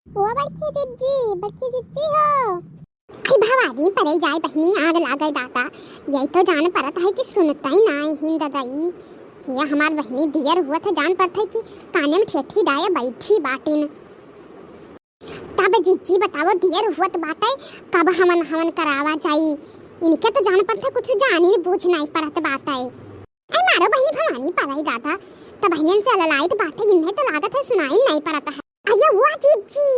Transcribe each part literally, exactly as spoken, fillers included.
ओ बड़की जिज्जी, बड़की जिज्जी हो। आई भवानी परे जाए बहिनी, आग लागे दादा। यही तो जान परत है कि सुनतै नाहीं हिन ददई। हे हमार बहिनी, दियर हुवत है, जान परत है कि काने में ठेठी डाए बैठी बाटिन। तब जिज्जी बताओ, दियर हुवत बाटे, कब हवन हवन करावा जाई? इनके तो जान परत है, कुछ जानी बूझ नाहीं परत बाटे। ऐ मारो बहिनी, भवानी पराई दादा, त बहिनियन से अललाइत बाटे, इन्हें तो लागत है सुनाई नाहीं परत है। अरे वो जिज्जी,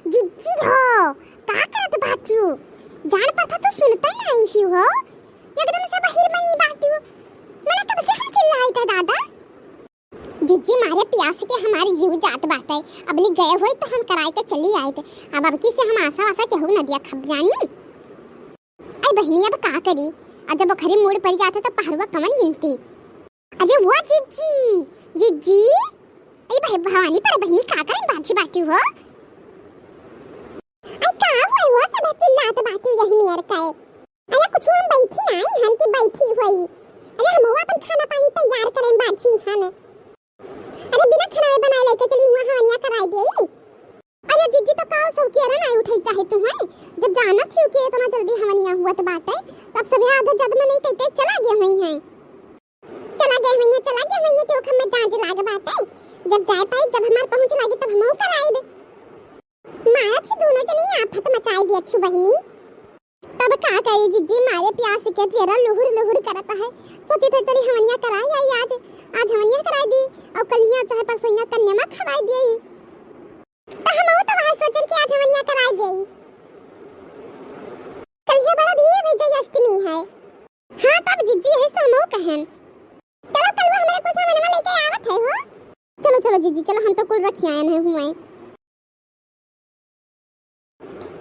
जिज्जी हो, का करत बाचू? जान परत है तो सुनतै नाहीं हो, एकदम से बहिर बनी बाटू। मने कब से हम चिल्लाइत है दादा। जिज्जी मारे प्यास के हमार जीव जात बाटे, अबली गए होई तो हम कराए के चली आइत। अब अबकी से हम आसा वासा केहू न दिया खब जानी। ऐ बहिनी अब का करी, अब जब ओखरी मूड परि जात है तो पहरुआ कवन गिनती। अरे वो जिज्जी, जिज्जी, ऐ भाई भवानी पर बहिनी का करन बाजी बाटू हो? ऐ का हुआ हो सब चिल्लात बाटू यही नियर के? अरे कुछ हम बैठी नाहीं हन कि बैठी हुई। अरे हम अपन खाना पानी तैयार करें बाजी हन। अरे बिना खाना बनाए लेके चली हुआ हवनिया कराई देई। अरे जिज्जी तो काव सब केरा नाहीं उठाई चाहे तू है, जब जानत हियो कि इतना जल्दी हवनिया हुवत बाटे, सब सभे आधा जद में नहीं कह के चला गए हुई हैं। चला गए हुई हैं, चला गए हुई हैं कि ओखम में दांज लाग बाटे। जब जाए पाई, जब हमार पहुंच लागी तब हमहू कराइब। मारत ही दोनों जनी आफत मचाई दियत ही बहिनी। तब का करी जिज्जी, मारे प्यास के जेरा लुहुर लुहुर करत है। सोची थे चली हवनिया कराई आई आज, आज हवनिया कराई दी और कलिया चाहे परसोइया कन्या मा खवाई दी। तो हमहू तो वह सोचन कि आज हवनिया कराई दी। कलिया बड़ा भी विजय अष्टमी है। हाँ तब जिज्जी है सो हमहू कहन। चलो कल वो हमारे कुछ हवनवा लेके आवत है हो। चलो चलो जिज्जी चलो, हम तो कुल रखी आयन है हुए।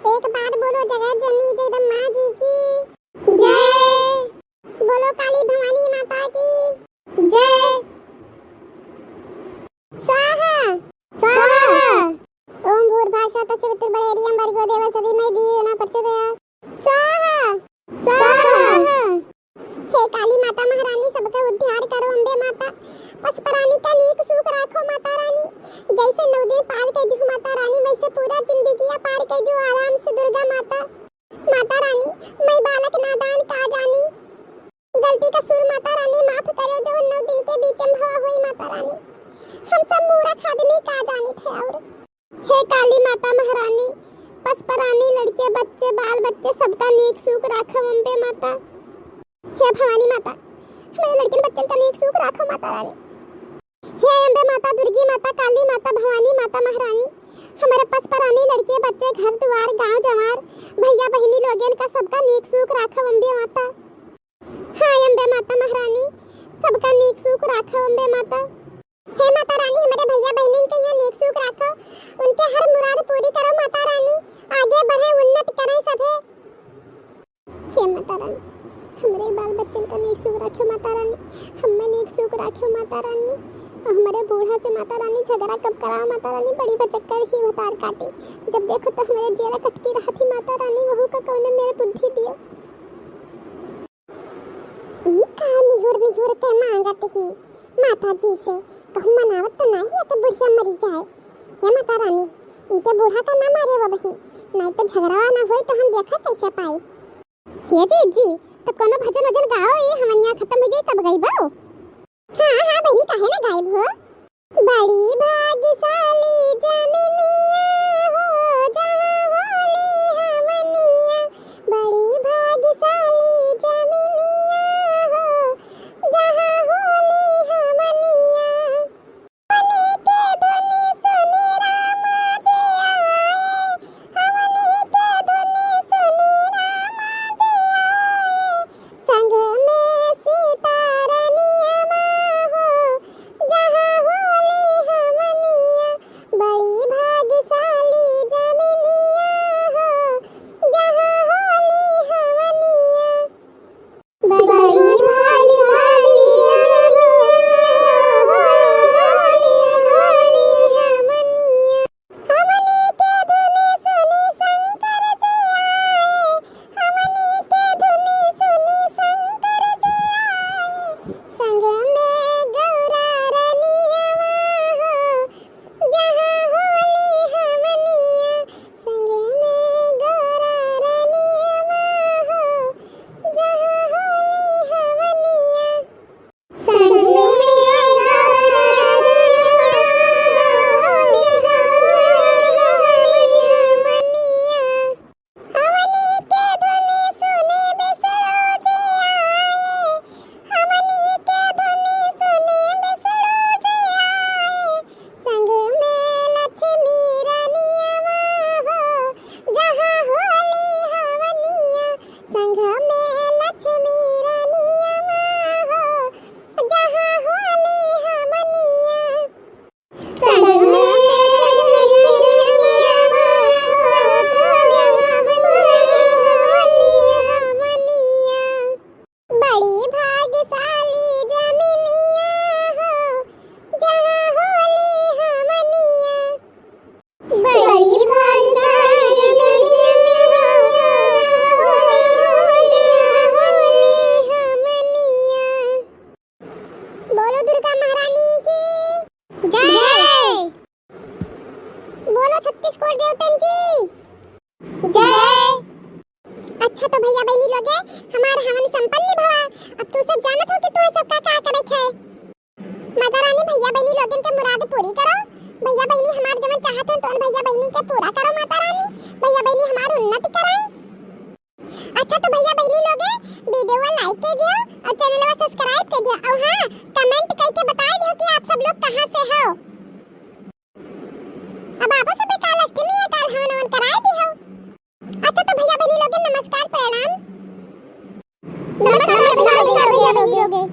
एक बार बोलो जगत जननी जगदम्बा जी की जय। बोलो काली भवानी माता की जय। स्वाहा स्वाहा। ओम भूर्भुवः स्वः तस्य वितुर्वरेण्यं भर्गो देवस्य धीमहि धियो यो नः प्रचोदयात्। स्वाहा स्वाहा। हे काली माता महारानी, सबका उद्धार करो अम्बे माता। पस प्राणी का नीक सूख राखो माता रानी। जैसे नौ दिन पार कइ दिहु माता रानी, वैसे पूरा जिंदगिया पार कइ दिहु आराम से दुर्गा माता। माता रानी, मैं बालक नादान का जानी, गलती का सूर माता रानी माफ करो, जो नौ दिन के बीच में भवा हुई माता रानी। हम सब मूरख आदमी का जानी थे और हे काली माता महारानी, पस प्राणी, लड़के, बच्चे, बाल बच्चे, सबका नीक सूख राखो अम्बे माता। हे भवानी माता, हमारे लड़किन बच्चन का नीक सूख राखो माता रानी। हे अम्बे माता, दुर्गी माता, काली माता, भवानी माता महारानी, हमारे पस प्राणी, लड़के, बच्चे, घर दुआर, गांव जवार, भैया बहिनी लोगन का सबका नीक सूख राखो अम्बे माता। हाँ अम्बे माता महारानी, सबका नीक सूख राखो अम्बे माता। हे माता रानी, हमरे भैया बहिनिन के यहाँ नीक सूख राखो, उनके हर मुराद पूरी करो माता रानी, आगे बढ़े, उन्नत करे सभे। हे माता रानी, हमरे बाल बच्चन का नीक सूख राखो माता रानी, हमें नीक सूख राखो माता रानी, और हमरे बूढ़ा से माता रानी झगड़ा कब कराओ माता रानी, बड़ी बचक्कर ही उतार काटी, जब देखो तो हमरे जियरा कटकी रहत ही माता रानी, वहू का कौनो मेरे बुद्धि दियो। ई का निहुर निहुर के मांगत ही माता जी से, कहूँ मनावत तो नाही है कि बुढ़िया मरी जाए। हे माता रानी, इनके बूढ़ा का ना मारे वो बही, नहीं तो झगड़ा ना होई तो हम देखा कैसे पाई। हे जी जी, तो कोनो भजन वजन गाओ, ये हमनिया खत्म हो जाई तब गई बो। हाँ हाँ बहनी, काहे ना गायब हो। बड़ी भाग्यशाली जमिनिया हो, जहाँ होली हमनिया। बड़ी भाग्यशाली जमिनिया हो, जहाँ होली हमनिया। हमनी के धुन सुनी रामा जी आए, हमनी के धुन सुनी रामा जी आए। संग में सीता रानिया माँ हो, जहाँ होली हमनिया, बड़ी भाग्यशाली। कोट देवतन की जय। अच्छा तो भैया बहिनी लोगे, हमार हवन संपन्न भवा। अब तू सब जानत हो कि तू सब का का करे के है। माता रानी भैया बहिनी लोगन के मुराद पूरी करो। भैया बहिनी हमार जवन चाहत हन तो उन भैया बहिनी के पूरा करो माता रानी। भैया बहिनी हमार उन्नति कराई। अच्छा तो भैया बहिनी लोगे, वीडियो ला लाइक कर दियो और चैनल ला सब्सक्राइब कर दियो और हाँ, कमेंट करके बताई दियो कि आप सब लोग कहाँ से हो। अब आपस में काल अष्टमी है, काल हवन हवन कराई दियो। अच्छा तो भैया बहिनी लोगे नमस्कार प्रणाम। नमस्कार, नमस्कार भैया बहिनी लोगे।